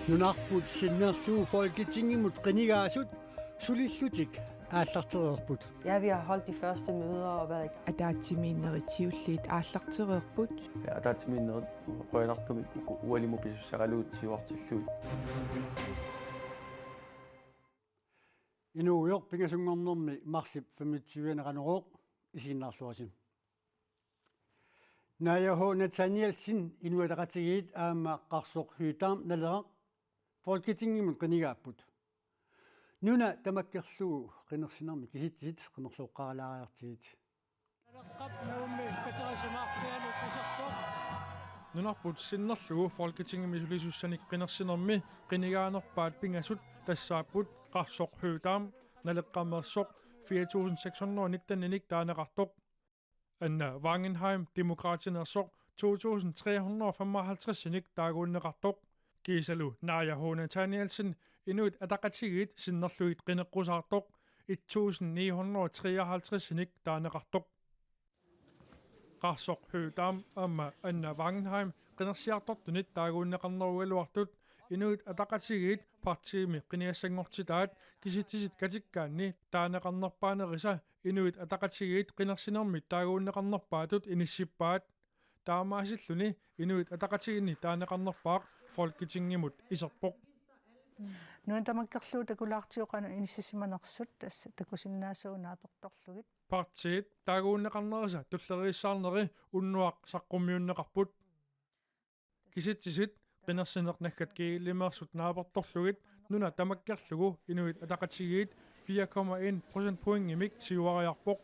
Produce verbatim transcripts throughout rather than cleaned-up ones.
Nunarput sinnerlugu Folketingimut qinigaasut sulillutik aallartereerput. Ja, vi har holdt de første møder og været i gang. Ataatsimiinnerit siulliit aallartereerput. Ataatsimiinnerit qujanartumik uku ualimut pisussagaluit siuartillugit. Inuugujoq pingasunngornermi marsip femogtyve-ani Qanorooq, isiginnaarluarisi. Naaja H. Nathanielsen, Inuit Ataqatigiit, aamma Qarsoq Høegh-Dam, Naleraq, Folketingimut qinigaapput. Nuna tamakkerlugu qinersinermi kisitsisit qimerlooqqaalaariartigit. Nunarput sinnerlugu Folketingimi sulisussanik qinersinermi qinigaanerpaat pingasut tassaapput Qarsoq Høegh-Dam, Naleqqameersoq, fire tusind seks hundrede og nitten-inik taaneqartoq. Anna Wangenheim, Demokraatineersoq, to tusind tre hundrede og femoghalvtreds-inik taaguunneqartoq. Kiisalu Naaja H. Nathanielsen, Inuit Ataqatigiit sinnerlugit qineqqusaartoq, et tusind ni hundrede og treoghalvtreds-inik taaneqartoq. Qarsoq Høegh-Dam aamma Anna Wangenheim qinersiartortunit taaguunneqarnerugaluartut Inuit Ataqatigiit partiimi qinigassanngortitaat kisitsisit katikkaanni taaneqarnerpaanerisa Inuit Ataqatigiit qinersinermi taaguunneqarnerpaatut inissippaat. Taamaasilluni Inuit Ataqatigiinni taaneqarnerpaaq Folketingimut iserpoq. Nuna tamakkerlugu takulaartigu qanoq inissisimanersut tassa takusinnaasavut naapertorlugit. Partiit taaguunneqarnerisa tulleriissaarneri unnuaq saqqummiunneqarput. Kisitsisit qinersineq naggat G L-imeersut naapertorlugit nuna tamakkerlugu Inuit Ataqatigiit fire komma en procentpointimik siuariarpoq.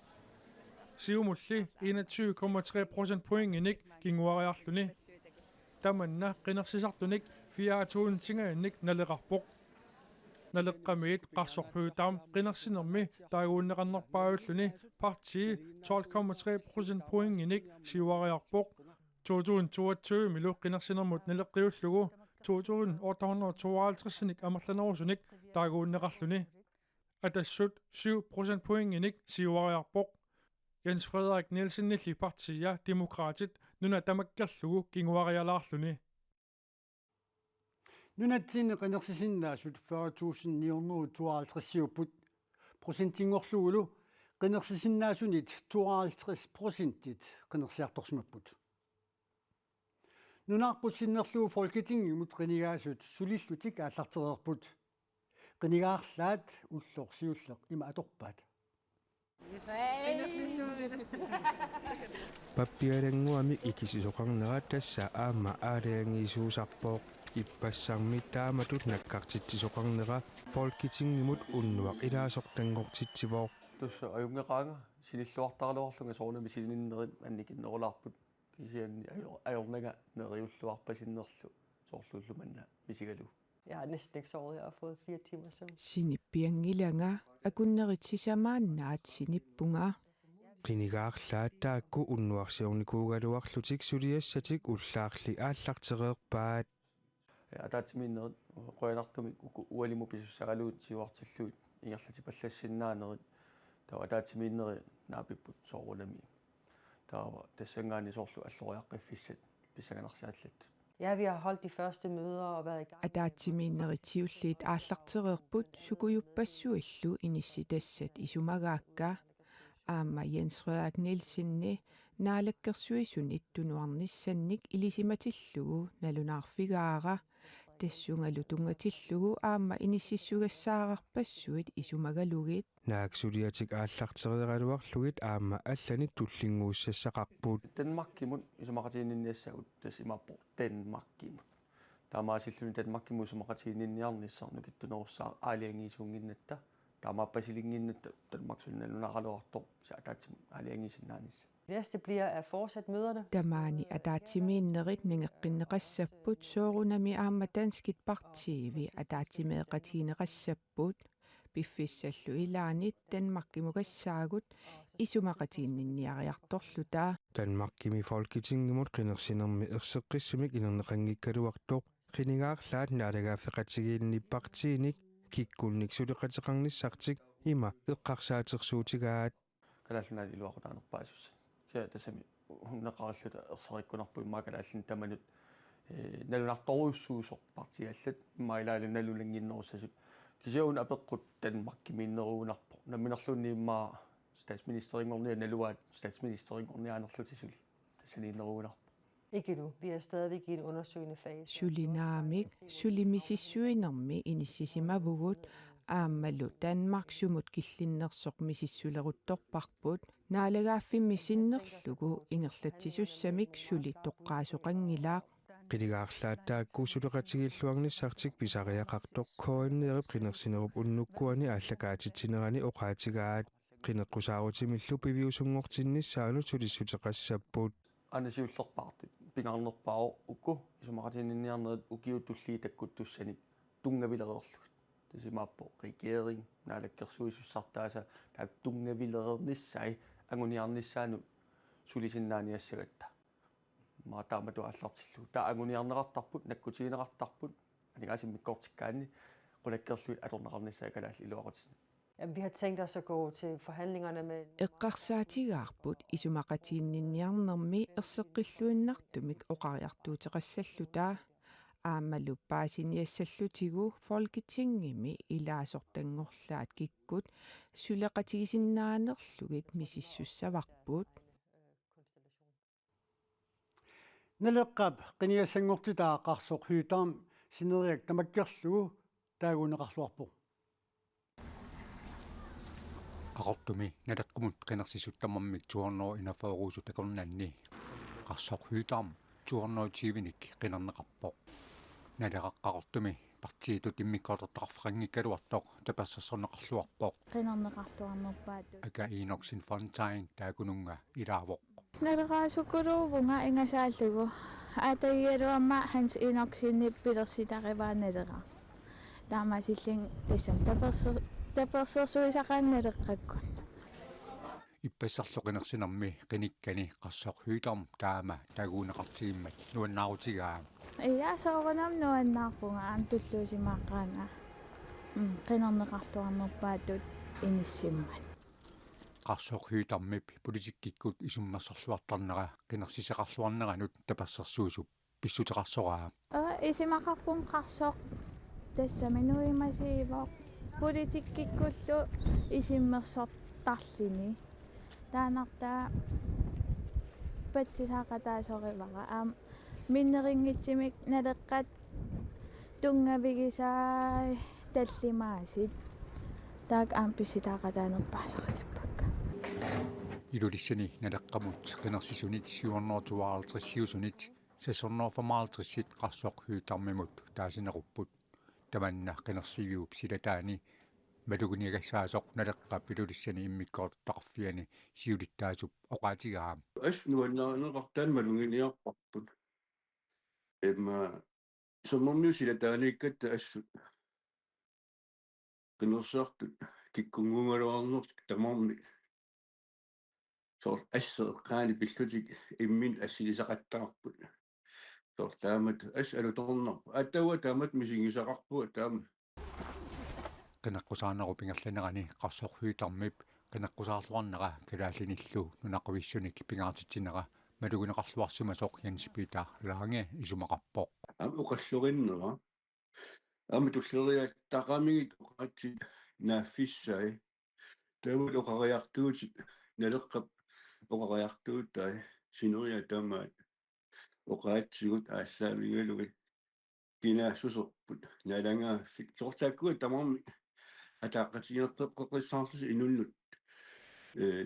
Siumulli enogtyve komma tre procentpointinik kinguariarluni. Tamanna qinersisartunik fire tusindingajannik naleqarpoq. Naleqqamiit Qarsoq Høegh-Dam qinersinermi taaguunneqarnerpaajulluni partii tolv komma tre procentpointinik siuariarpoq. To tusind toogtyve-milu qinersinermut naleqqiullugu to tusind otte hundrede og tooghalvtreds-inik amerlanerusunik taaguunneqarluni. Atassut syv procentpointinik siuariarpoq. Jens Frederik Nielsenilli partia Demokraatit nuna tamakkerlugu kinguarialaarluni. Nunatsinni qinersisinnaasut fyrre tusind ni hundrede tooghalvtreds-iupput. Procentinngorlugulu qinersisinnaasunit tooghalvtreds procentit qinersiartorsimapput. Nunarput sinnerlugu Folketingimut qinigaasut sulillutik aallartereerput. Qinigaarlaat ulloq siulleq ima atorpaat. Pappiarannguami ikisisoqarnera tassa aamma aalajangiisuusarpoq. Ippassaami taamatut nakkartitsisoqarnera Folketingimut unnuaq ilaasortanngortitsivoq. Tassa ajunngeqaanga sinilluartaraluarlunga soorunami sininnerit annikinnerulaarput. Kisianni ajo-, ajornanga neriulluarpasinnerlu soorlu ulloq manna misigalugu. Jeg har næsten ikke sovet, jeg har fået fire timers søvn. Sinippianngilanga, akunneri sisamaannaat sinippunga. Qinigaarlaat taakku unnuarsiornikuugaluarlutik suliassatik ullaarli aallartereerpaat. Ataatsimiinnerit qujanartumik uku ualimut pisussagaluit siuartillugit ingerlatipallassinnaanerit, taava ataatsimiinneri naapipput soorunami. Taava tassanngaanniit soorlu alloriaqqiffissat pissanganarsiallattut. Ja, vi har holdt de første møder og været i gang. Ataatsimiinnerit siulliit aallartereerput sukujuppassuillu inissitassat isumagaakka. Aamma Jens Frederik Nielsenip naalakkersuisunit tunuarnissannik ilisimatillugu nalunaarfigaara. Tassungalu tunngatillugu aamma inississugassaararpassuit isumagalugit. Naak suliatik aallartereeraluarlugit aamma allanik tullinnguussassaqarput. Danmarkimut isumaqatiginninniassagut tassa imaappoq Danmarkimut. Taamaasilluni Danmarkimut isumaqatiginninniarnissaq nukittunerussaaq aalajangiisuunnginnatta, taamaappasilinnginnatta Danmark suli nalunaaraluartoq kisianni ataatsimut aalajangiisinnaanissaq. Næste bliver at fortsætte møderne. Tamaani ataatsimiinnerit nangeqqinneqassapput soorunami aamma danskit partiivi ataatsimeeqatigineqassapput. Piffissallu ilaanni Danmarkimukassaagut isumaqatiginninniariartorluta. Danmarkimi Folketingimut qinersinermi erseqqissumik inerneqanngikkaluartoq qinigaarlaat naalagaaffeqatigiinni partiinik kikkunnik suleqateqarnissartik ima eqqarsaatersuutigaat. Kalaallit Nunaat iluaqutaanerpaasussat. Kisianni tassami hunneqarilluta erseqqikkunarpoq immaqa kalaallinik tamanut Ee, nalunartorujussuusoq partiit allat immaqa ilaalu nalunannginnerussasut. Kisianni una apeqqut Danmarkimiinnerugunarpoq. Namminerluunniit immaqa statsministerinngorniat naluaat statsministerinngorniaanerlutik suli. Tassaniinnerugunarpoq. Ikke nu. Vi er stadigvæk i en undersøgende fase. Suli naamik, suli misissuinermi inissisimavugut, aammalu Danmark sumut killinnersoq misissuleruttorparput, naalagaaffimmi sinnerlugu ingerlatsisussamik suli toqqaasoqanngilaq. Qiliga arlaat taakku suleqatigiilluarnissartik pisariaqartoq K N R-ip qinersinerup unnukkuani aallakaatitsinerani oqaatigaat. Qineqqusaarutimillu piviusunngortinnissaanut sulissuteqassapput. Aana siullerpaartut pingaarnerpaavoq uku isumaqatiginninniarnerit ukiut tulliit takkuttussanik tunngavilereerlugit. Tassa imaappoq regering naalakkersuisussartaasa taakku tunngavilereernissai anguniarnissaannut sulisinnaaniassagatta. Immaqa taamatut aallartillugu. Taava anguniarneqartarput, nakkutigineqartarput, aningaasat immikkoortikkaanni qulakkeerlugit atorneqarnissaat kalaallit iluaqutinik. Jamen, vi har tænkt os at gå til forhandlingerne med Eqqarsaatigaarput isumaqatiginninniarnermi erseqqilluinnartumik oqariartuuteqassalluta. Aammalu paasiniassallutigu Folketingimi ilaasortanngorlaat kikkut suleqatigisinnaanerlugit misissussavarput. Naleqqap qinigassanngortitaa Qarsoq Høegh-Dam sineriak tamakkerlugu taaguunneqarluarpoq. Qaqortumi Naleqqamut qinersisut tamarmik to hundrede enogfyrre-usut akornanni Qarsoq Høegh-Dam to hundrede tyve-nik qinerneqarpoq. Naleraq Qaqortumi partiitut immikkoortortaqarfeqanngikkaluartoq tapersersorneqarluarpoq. Qinerneqarluarnerpaatut. Aka Enoksen Fontain taakkununnga ilaavoq. Naleraasukuluuvunga ingasaallugu. Aatagigaluama Hans Enoksenip pilersitarivaa Naleraq. Taamaasillunga tassami taperser-, tapersersuisaqaanga Naleqqakkut. Ippassarlu qinersinermi qinikkani Qarsoq Høegh-Dam taama taaguunneqartigimmat nuannaarutigaa. Ija, soorunami nuannaarpunga aamma tulluusimaaqaanga. Mm, qinerneqarluarnerpaatut inissimmat. Qarsoq Høegh-Damip politikkikkut isummersorluartarnera qinersisoqarluarneranut tapersersuisup pissuteqarsoraa. Aa, isumaqarpunga Qarsoq tassami nuimasiivoq politikkikkullu isummersortarluni. Taannartaa patsisaaqataasorivara aamma minnerunngitsumik Naleqqat tunngavigisai tallimaasut. Taakku aamma pissutaaqataanerpaasorutippakka. Ilulissani Naleqqamut qinersisunit syv hundrede tooghalvtreds-iusunit seks hundrede femoghalvtreds-it Qarsoq Høegh-Damimut taasinerupput. Tamanna qinersiviup silataani maluginiagassaasoq Naleqqap Ilulissani immikkoortortaqarfiani siulittaasup oqaatigaa. Assut nuannarineqartarput, maluginiarparput. Immaqa sermermiut silataaniikkatta assut qinersisartut kikkunnguugaluarnertik tamarmik. Soorlu asseq eqqaani pillutik imminnut assilisaqattaarput. Soorlu taamatut assut alutornarpoq. Aatsaat taamatut misigisaqarpugut taama. Qineqqusaarnerup ingerlanerani Qarsoq Høegh-Damip qineqqusaarluarnera kalaallinillu nunaqqavissunik pingaartitsinera malugineqarluarsimasoq Jens Peter Lange isumaqarpoq. Aamma oqallorinnera. Aamma tulleriiaattaqamigit oqaatsit naaffissai. Taavalu oqariartuutit, Naleqqap oqariartuutai, sineriak tamaat oqaatsigut aallaavigalugit kinaassuserput nalagaaffik. Soorlu taakkua tamarmik ataaqqatigiinnerteqqissaarlutik inunnut, ee,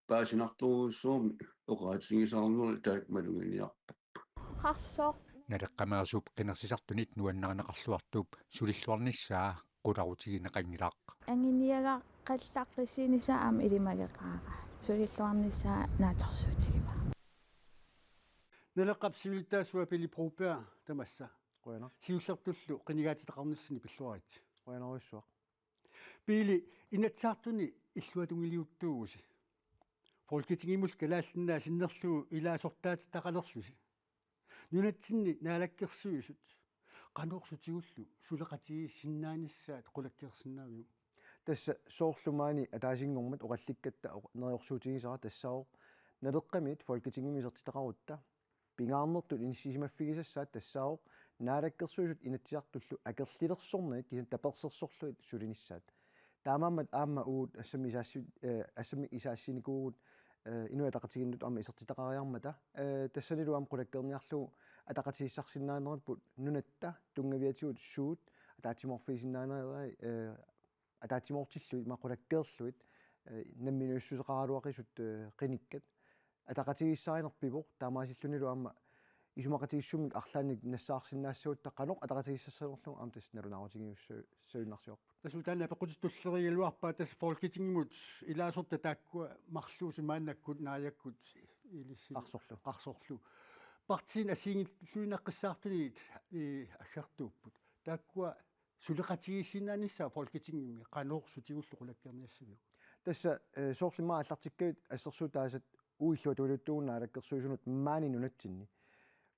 paasinartorujussuarmik oqaatigisaarnerit taakku maluginiarparput. Qarsoq. Naleqqameersup qinersisartunit nuannarineqarluartup sulilluarnissaa qularutigineqanngilaq. Anguniagaqallaqqissinissaq aamma ilimageqaara. Sulilluarnissaa naatsorsuutigivaa. Naleqqap siulittaasua Pele Broberg tamassa. Qujanaq. Siullertullu qinigaatitaqarnissani pilluarit. Qujanarujussuaq. Pele, Inatsisartuni illuatungiliuttuugusi. Folketingimut Kalaallit Nunaat sinnerlugu ilaasortaatitaqalerlusi. Nunatsinni naalakkersuisut qanorsutigullu suleqatigiissinnaanissaat qulakkeersinnaaviuk? Tassa soorlu maani ataasinngormat oqallikkatta oq-, neriorsuutigisara tassaavoq Naleqqamiit Folketingimi isertitaqarutta pingaarnertut inissisimaffigisassaat tassaavoq Naalakkersuisut Inatsisartullu akerlilersornagit kisianni tapersersorlugit sulinissaat. Taamaammat aamma uagut assammik isaassi-, eh, assammik isaassinikuuvugut, eh, Inuit Ataqatigiinnut aamma isertitaqariarmata, eh, tassanilu aamma qulakkeerniarlugu ataqatigiissaarsinnaaneripput nunatta tunngaviatigut suut ataatsimoorfigisinnaanerai, eh, ataatsimoortillugit, ima qulakkeerlugit, eh, namminersuuteqaraluaqisut, eh, qinikkat. Ataqatigiissaarineq pivoq, taamaasillunilu aamma isumaqatigiissummik arlaannik nassaarsinnaassagutta qanoq ataqatigiissassanerlugu aamma tassa nalunaarutigiussa-, -savinnarsiorput. Tassa taanna apeqqutissaq tulleriigaluarpaa, tassa Folketingimut ilaasortat taakkua marluusut maannakkut naajakkut ilissi Qarsorlu. Qarsorlu. Partiinit assigiinngilluinnaqqissaartunit, eh, aggertuupput. Taakkua suleqatigiissinnaanissaat Folketingimi qanoq sutigullu qulakkeerniassaviuk? Tassa, eh, soorlu immaqa aallartikkavit assersuutaasat uagut illuatungiliuttuuvugut naalakkersuisunut maani nunatsinni.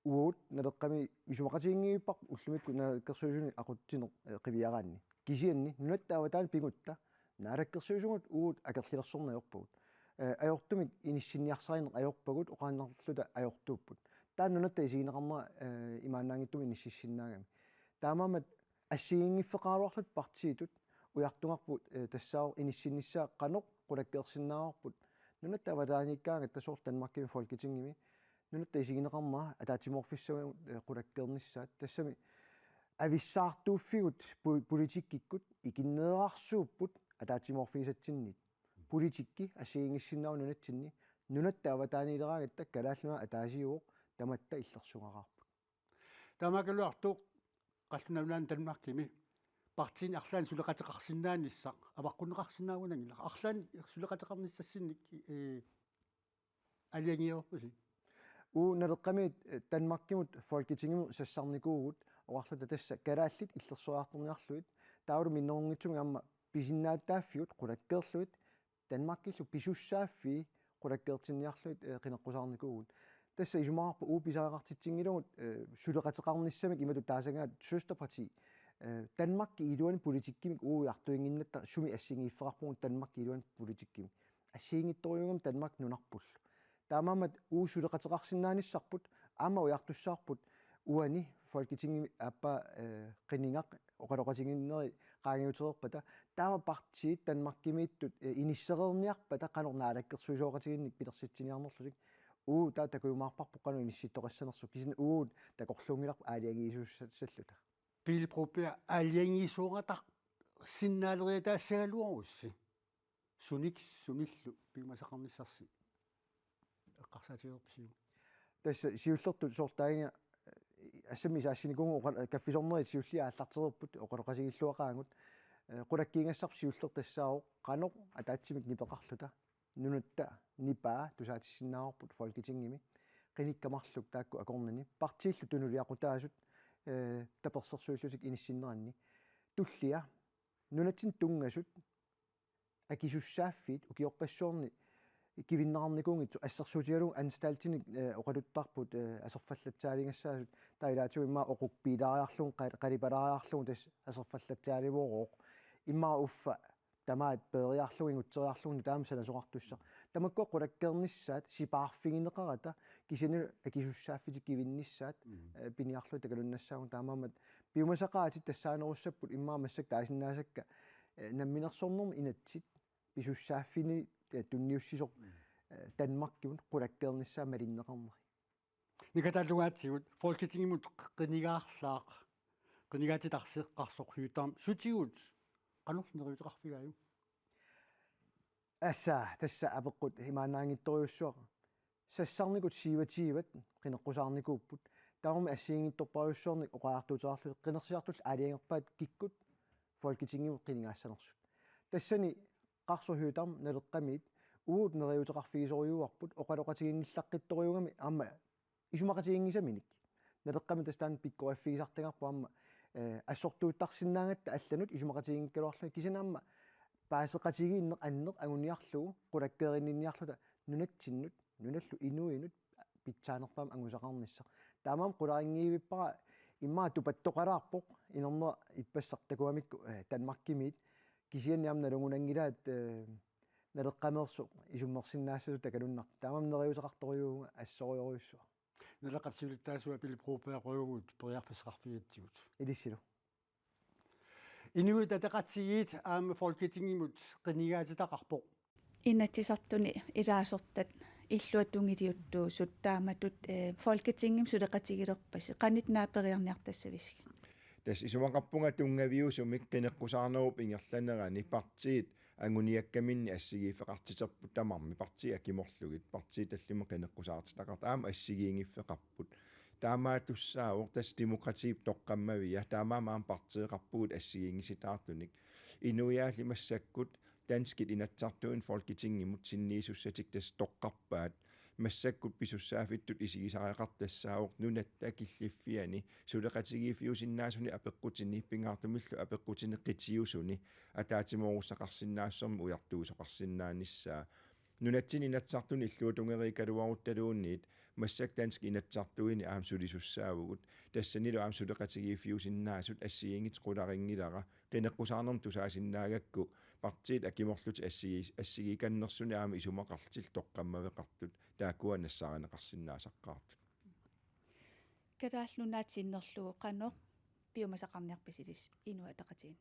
Uagut Naleqqami isumaqatigiinngivipparput ullumikkut naalakkersuisuni aqutsineq, eh, qiviaraanni. Kisianni nunatta avataani pigutta naalakkersuisugut uagut akerlilersorneq ajorpagut. Eh, ajortumik inissinniarsarineq ajorpagut, oqaannarluta ajortuupput. Taanna nunatta isigineqarnera, eh, imaannaanngitsumik inississinnaagami. Taamaammat assigiinngiffeqaraluarluta partiitut ujartugarput, eh, tassaavoq inissinnissaa qanoq qulakkeersinnaavarput nunatta avataaniikkaangatta soorlu Danmarkimi Folketingimi nunatta isigineqarnera ataatsimoorfissagut, eh, qulakkeernissaat. Tassami avissaartuuffigut pu-, politikkikkut ikinneerarsuupput ataatsimoorfigisatsinnit. Politikki assigiinngissinnaavoq nunatsinni, nunatta avataaniileraangatta Kalaallit Nunaat ataasiuvoq, tamatta illersugaraarput. Taamaakkaluartoq qallunaat nunaanni Danmarkimi partiinit arlaannik suleqateqarsinnaanissaq avaqqunneqarsinnaagunanngilaq. Arlaannik suleqateqarnissassinnik, eh, aalajangiilerpusi? Uagut Naleqqamiit, eh, Danmarkimut Folketingimut sassarnikuuvugut, oqarluta tassa kalaallit illersoriartorniarlugit, taavalu minnerunngitsumik aamma pisinnaatitaaffigut qulakkeerlugit Danmarkillu pisussaaffii qulakkeertinniarlugit, eh, qineqqusaarnikuuvugut. Tassa isumaqarpunga uagut pisariaqartitsinngilagut, eh, suleqateqarnissamik imatut taasagaat søsterparti. Eh, Danmarkip iluani politikkimik uagut ujartuinnginnatta sumi assigiiffeqarpugut Danmarkip iluani politikkimik. Assigiinngitsorujuugami Danmark nunarpullu. Taamaammat uagut suleqateqarsinnaanissarput, aamma ujartussavarput uani Folketingimi aappaa, eh, qinigaq oqaloqatigiinneri qaangiutereerpata, taava partiit Danmarkimiittut, eh, inissereerniarpata qanoq naalakkersuisooqatigiinnik pilersitsiniarnerlutik, uagut taava takujumaarparput qanoq inissittoqassanersoq, kisianni uagut takorluunngilarput aalajangiisuussalluta. Pele Broberg, aalajangiisoorata sinnaaleriataassagaluarussi. Sunik-, sunillu piumasaqarnissarsi eqqarsaatigereerpisiuk? Tassa siullertut soorlu taanna, eh, assammik isaassinikuuvugut oqa-, kaffisornerit siulliit aallartereerput oqaloqatigiilluaqaagut. Eh, qulakkiigassarput siulleq tassaavoq qanoq ataatsimik nipeqarluta nunatta nipaa tusaatissinnaavarput Folketingimi. Qinikkat marluk taakku akornanni. Partiillu tunuliaqutaasut, eh, tapersersuillutik inissinneranni. Tullia, nunatsinni tunngasut akisussaaffiit ukiorpassuarni kivinneqarnikuunngitsut, assersuutigalugu anstaltinik, eh, oqaluttarput, eh, aserfallatsaaligassaasut, taava ilaatigut immaqa oquppiilaariarlugu, qa-, qalipalaariarlugu tassa aserfallatsaalivoq. Immaqa uffa tamaat peeriarlugu, ingutseriarlugu nutaamik sanasoqartussaq. Tamakkua qulakkeernissaat sipaarfigineqarata kisianni akisussaaffitik kivinnissaat, mhm, eh, piniarlugit takalunnassaagut, taamaammat piumasaqaatit tassaanerussapput immaqa massakkut taasinnaasakka, eh, namminersornermut inatsit pisussaaffiini, eh, tunniussisoq, mm, eh, Danmarkimut qulakkeernissaa malinneqarneri. Nikataallugaatigut Folketingimut qinigaarlaaq, qinigaatitarsi Qarsoq Høegh-Dam, sutigut qanorlu neriuteqarfigaajuk? Assa, tassa apeqqut imaannaanngitsorujussuaq. Sassarnikut syvogtyve qineqqusaarnikuupput. Tamarmik assigiinngitsorpassuarnik oqariartuuteqarlutik qinersisartullu aalajangerpaat kikkut Folketingimut qinigaassanersut. Tassani Qarsoq Høegh-Dam Naleqqamiit uagut neriuteqarfigisorujuuarput, oqaloqatigiinnillaqqittorujuugami aamma isumaqatiginngisaminik. Naleqqami tassa taanna pikkoriffigisartagarput aamma, eh, assortuuttarsinnaagatta allanut isumaqatiginngikkaluarluni, kisianni aamma paaseqatigiinneq anneq anguniarlugu qulakkeerinninniarluta nunatsinnut, nunallu inuinut pitsaanerpaamik angusaqarnissaq. Taamaammat qularinngivippara immaqa tupattoqalaarpoq inernera ippassaq takugamikku, eh, Danmarkimiit, kisianni aamma nalugunanngilaat, eh, Naleqqameersoq isummersinnaassasut takalunnartut. Taamaammat neriuteqartorujuuvunga, assorujorujussuaq. Naleqqap siulittaasua Pele Broberg, qujavugut periarfissaqarfigigatsigut. Ilissilu. Inuit Ataqatigiit aamma Folketingimut qinigaatitaqarpoq. Inatsisartuni ilaasortat illuatungiliuttuusut taamatut, eh, Folketingimi suleqatigilerpasi. Qanoq naaperiarniartassavisigit? Tassa isumaqarpunga tunngaviusumik qineqqusaarnerup ingerlanerani partiit anguniakkaminni assigiiffeqartiterput tamarmik, partiit akimorlugit, partiit tallimat qineqqusaartitaqartut aamma assigiinngiffeqarput. Taamaattussaavoq tassa demokratiip toqqammavia, taamaammat aamma partiiqarpugut assigiinngisitaartunik. Inuiaalli massakkut danskit inatsisartuinnit Folketingimut sinniisussatik tassa toqqarpaat. Massakkut pisussaaffittut isigisariaqartoq tassaavoq nunatta killiffiani suleqatigiiffiusinnaasunik apeqqutini, pingaartumillu apeqqutini qitiusuni, ataatsimoorussaqarsinnaassusermik ujartuisoqarsinnaanissaa. Nunatsinni Inatsisartuni illuatungeriikkaluaruttaluunniit massakkut danskit inatsisartuinni aamma sulisussaavugut. Tassanilu aamma suleqatigiiffiusinnaasut assigiinngitsut qularinngilara. Qineqqusaarnermut tusaasinnaagakku partiit akimorlutik assigi-, assigiikannersunik aamma isumaqarlutillu toqqammaveqartut, taakkua nassaarineqarsinnaassaqqaartut. Kalaallit Nunaat sinnerlugu qanoq piumasaqarniarpisi ilissi Inuit Ataqatigiinni?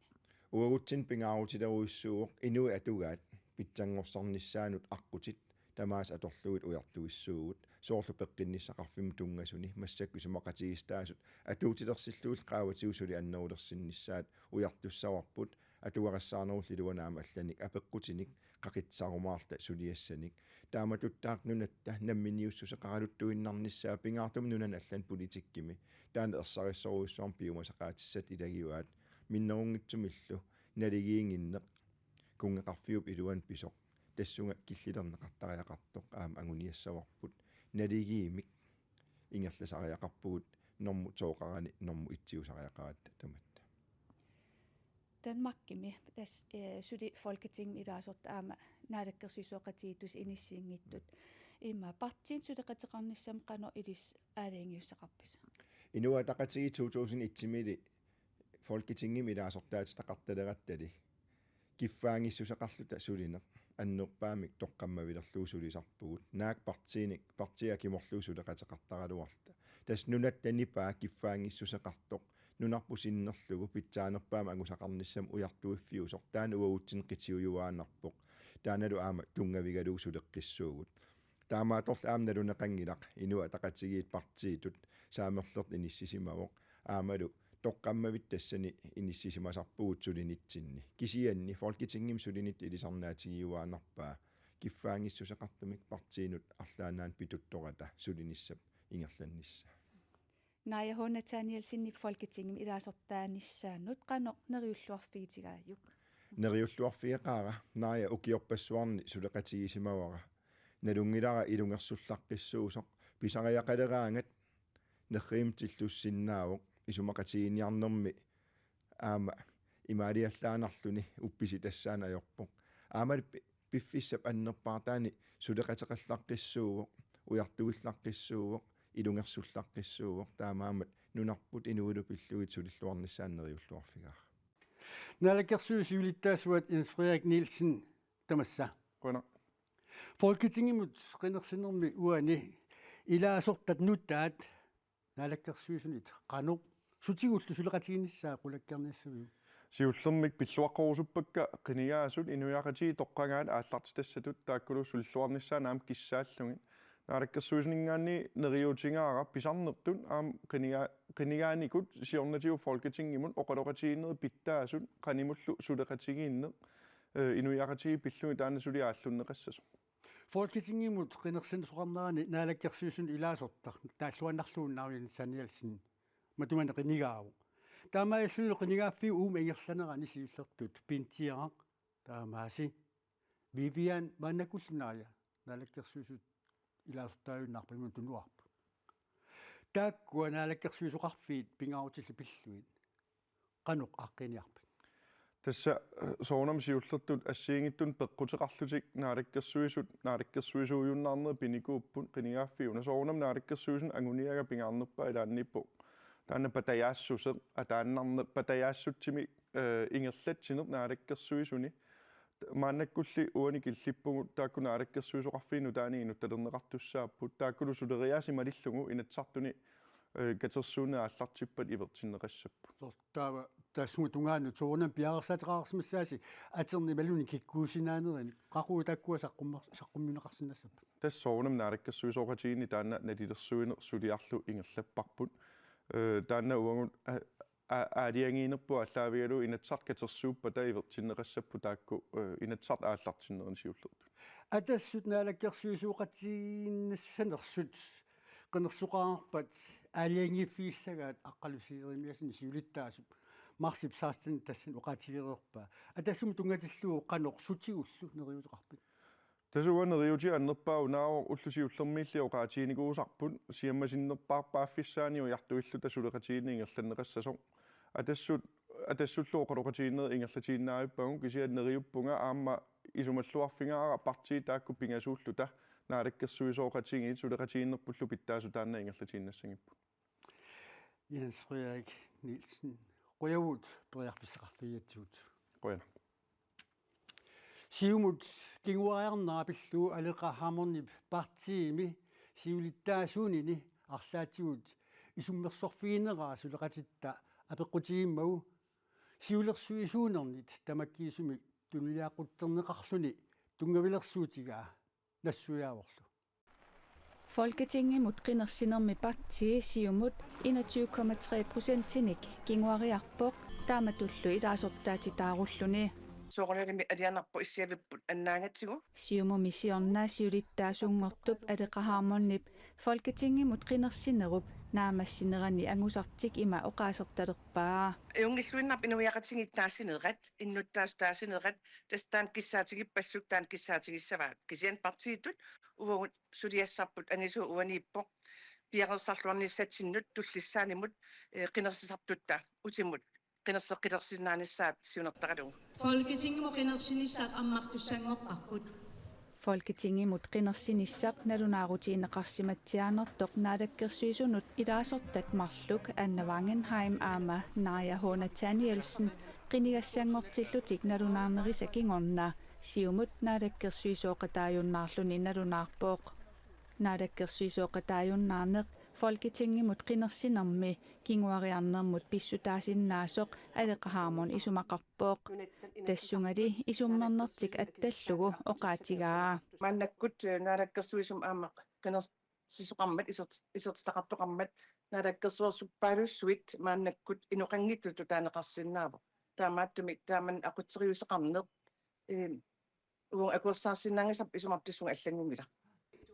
Uagutsinnut pingaarutilerujussuuvoq inuit atugaat pitsanngorsarnissaannut aqqutit tamaasa atorlugit ujartuissuugut, soorlu peqqinnissaqarfimmut tunngasuni massakkut isumaqatigiissutaasut atuutilersillugit qaavatigut suli annerulersinnissaat ujartussavarput, atugarissaarnerullu iluanut aamma allanik apeqqutinik qaqitsarumaarluta suliassanik. Taamatuttaaq nunatta namminiussuseqaraluttuinnarnissaa, pingaartumik nunani allani politikkimi, taanna ersarissorujussuarmik piumasaqaatissat ilagivaat. Minnerunngitsumillu naligiinnginneq kunngeqarfiup iluani pisoq tassunga killilerneqartariaqartoq aamma anguniassavarput. Naligiimmik ingerlasariaqarpugut, normu tooqarani normu itsiusariaqaratta tamatta. Danmarkimi tassa, eh, suli Folketingimi ilaasortat aamma naalakkersuisooqatigiittut inissiinngitsut. Immaqa partiinut suleqateqarnissamut qanoq ilissi aalajangiussaqarpisi? Inuit Ataqatigiit to tusind et-imiilli Folketingimi ilaasortaatitaqartalerattali kiffaanngissuseqarluta sulineq annerpaamik toqqammavilerlugu sulisarpugut. Naak partiinik, partiit akimorlugit suleqateqartaraluarluta. Tassa nunatta nipaa kiffaanngissuseqartoq, nunarput sinnerlugu pitsaanerpaamik angusaqarnissamut ujartuiffiusoq, taanna uagutsinnut qitiujuaannarpoq. Taannalu aamma tunngavigalugu suleqqissuugut. Taamaattorli aamma naluneqanngilaq, Inuit Ataqatigiit partiitut saamerlertut inissisimavoq, aammalu toqqammavittut tassani inissisimasarpugut sulinitsinni. Kisianni Folketingimi sulinitta ilisarnaatigiuaannarpaa kiffaanngissuseqartumik partiinut arlaannaanut pituttorata sulinissap ingerlannissaa. Naaja H. Nathanielsenip Folketingimi ilaasortaanissaanut qanoq neriulluarfigitigaajuk? Neriulluarfigeqaara. Naaja ukiorpassuarni suleqatigisimavara. Nalunngilara ilungersullaqqissuusoq, pisariaqaleraangat nerriimtillussinnaavoq, isumaqatigiinniarnermi aamma imaaliallaannarluni uppisi tassaana ajorpoq. Aamma pi-, piffissap annerpaartaani suleqateqallaqqissuuvoq, ujartuillaqqissuuvoq, ilungersullaqqissuuvoq, taamaammat nunarput inuilu pillugit sulilluarnissaanut neriulluarfigaara. Naalakkersuisut siulittaasuat Jens Frederik Nielsen, tamassa. Qujanaq. Folketingimut qinersinermi uani ilaasortat nutaat Naalakkersuisunit qanoq sutigullu suleqatigiinnissaa qulakkeerniassaviuk? Siullermik pilluaqqorusuppakka qinigaasut inuiaqatigiit toqqagaat aallartitassatut, taakkulu sulilluarnissaannut aamma kissaallugit. Naalakkersuisuninngaanniit neriuutigaara pisarnertut aamma qiniga-, qinigaanikut siornatigut Folketingimut oqaloqatigiinnerit pitsaasut qanimullu suleqatigiinneq, eh, inuiaqatigiit pillugit taanna suli aallunneqassasoq. Folketingimut qinersisoqarnerani Naalakkersuisunut ilaasortaq taalluinnarlugu Naaja H. Nathanielsen matumani qinigaavoq. Taamaalillunilu qinigaaffiup uuma ingerlanerani siullertut Bent Tieraq, taamaasi Vivian, maannakkullu Naaja, Naalakkersuisut ilaasortaajunnaarput, imaluunniit tunuarput. Taakkua naalakkersuisoqarfiit pingaarutillit pillugit qanoq aaqqiniarpit? Tassa, eh, soorunami siullertut assigiinngitsunik peqquteqarlutik naalakkersuisut, naalakkersuisuujunnaarnerit pinikuupput qinigaaffiuna. Soorunami naalakkersuisunut anguniagaq pingaarnerpaaq ilaanniippoq taanna patajaassuseq, ataannarneq, patajaassutsimik, eh, ingerlatsineq naalakkersuisuni. Maannakkulli uani killippugut taakku naalakkersuisoqarfiit nutaanik inuttulerneqartussaapput, taakkulu suleriaaseq malillugu Inatsisartuni, eh, katersuunneq aallartippat ivertinneqassapput. Soorlu taava tassunga tungaanut soorunami piareersaateqarsimassaasi atorneq imaluunniit kikkuussineq, qaqugu taakkua saqqummer-, saqqummiunneqarsinnaassapput? Tassa soorunami naalakkersuisooqatigiinni taanna nalilersuineq suliarlu ingerlapparput. Eh, taanna uagut, eh, a-, aalajangiinerput aallaavigalugu Inatsisartut katersuuppata ivertinneqassapput taakku, eh, Inatsisartut aallartinnerani siullertut. Atassut naalakkersuisooqatigiinnassanersut qinersisoqarpat aalajangiiffigissagaat Aqqalusiinermiaasiit siulittaasup marsip seksten tassani oqaatigereerpaa. Atassumut tunngatillugu qanoq sutigullu neriuuteqarpit? Tassa uanga neriuutiga annerpaaq unaavoq ulloq siullermiilli oqaatiginikuusarput siammasinnerpaarpaaffissaani ujartuilluta suleqatigiinneq ingerlanneqassasoq. Atassut, atassullu oqaloqatigiinnerit ingerlatiinnavippagut, kisianni neriuppunga aamma isumalluarfigaara partiit taakku pingasuulluta naalakkersuisooqatigiit suleqatigiinnerpullu pitsaasut taanna ingerlatiinnassagipput. Jens Frederik Nielsen, qujavugut periarfissaqarfigigatsigut. Qujanaq. Siumut kinguariarnera pillugu Aleqa Hammondip partiimi siulittaasuunini arlaatigut isummersorfiginera suleqatitta apeqqutigimmagu siulersuisuunernit tamakkiisumik tunuliaqqutserneqarluni tunngavilersuutigaa nassuiaavorlu. Folketingimut qinersinermi partii Siumut enogtyve komma tre procentinik kinguariarpoq taamatullu ilaasortaatitaarulluni. Soorunalimi alianarpoq issiavipput annaagatsigu. Siumumi siorna siulittaasunngortup Aleqa Hammondip Folketingimut qinersinerup naammassinerani angusartik ima oqaasertalerpaa. Ajunngilluinnarpoq inuiaqatigiit taasinerat, innuttaasut taasinerat, tassa taanna kissaatigippassuit, taanna kissaatigissavaat. Kisianni partiitut uagut suliassarput angisuut uaniippoq piareersarluarnissatsinnut tullissaanimut, eh, qinersisartutta utimut qinerseqqilersinnaanissaat siunertaralugu. Folketingimut qinersinissaq ammartussanngorparput. Folketingimut qinersinissaq nalunaarutigineqarsimatsiaannartoq naalakkersuisunut ilaasortat marluk Anna Wangenheim aamma Naaja H. Nathanielsen qinigassanngortillutik nalunaarnerisa kingorna Siumut naalakkersuisooqataajunnaarluni nalunaarpoq. Naalakkersuisooqataajunnaarneq Folketingimut qinersinermi kinguariarnermut pissutaasinnaasoq Aleqa Hammond isumaqarpoq. Tassungali isummernertik attallugu oqaatigaa. Maannakkut, eh, naalakkersuisumut aamma qinersisoqarmat, isert-, isertitaqartoqarmat naalakkersuersuppaalussuit maannakkut inoqanngitsutut taaneqarsinnaavoq. Taamaattumik taamani aqutseriuseqarneq, eh, uagut akuersaarsinnaanngisarput, isumarput tassunga allanngunngilaq.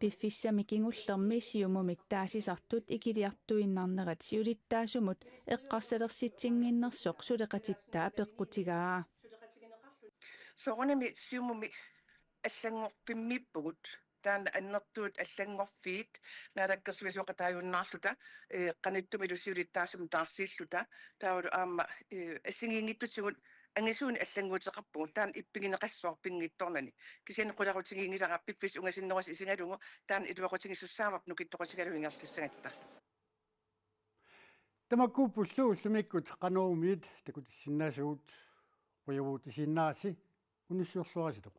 Piffissami kingullermi Siumumit taasisartut ikiliartuinnarnerat siulittaasumut eqqarsalersitsinginnersoq suleqatitta apeqqutigaa. Soorunami Siumumi allanngorfimmiippugut. Taanna annertuut allanngorfiit naalakkersuisooqataajunnaarluta, eh, qanittumilu siulittaasumut taarsiilluta, taavalu aamma, eh, assigiinngitsutigut angisuunik allannguuteqarpugut, taanna ippigineqassaaq pinngitsoornani. Kisianni qularutiginngilara piffissap ungasinnerusoq isigalugu taanna iluaqutigisussaavoq nukittoqutigalugu ingerlassagatta. Tamakkuuppullu ullumikkut Qanorumiit takutissinnaasagut, qujavugut isiginnaarassi, unnussiorluaritsi.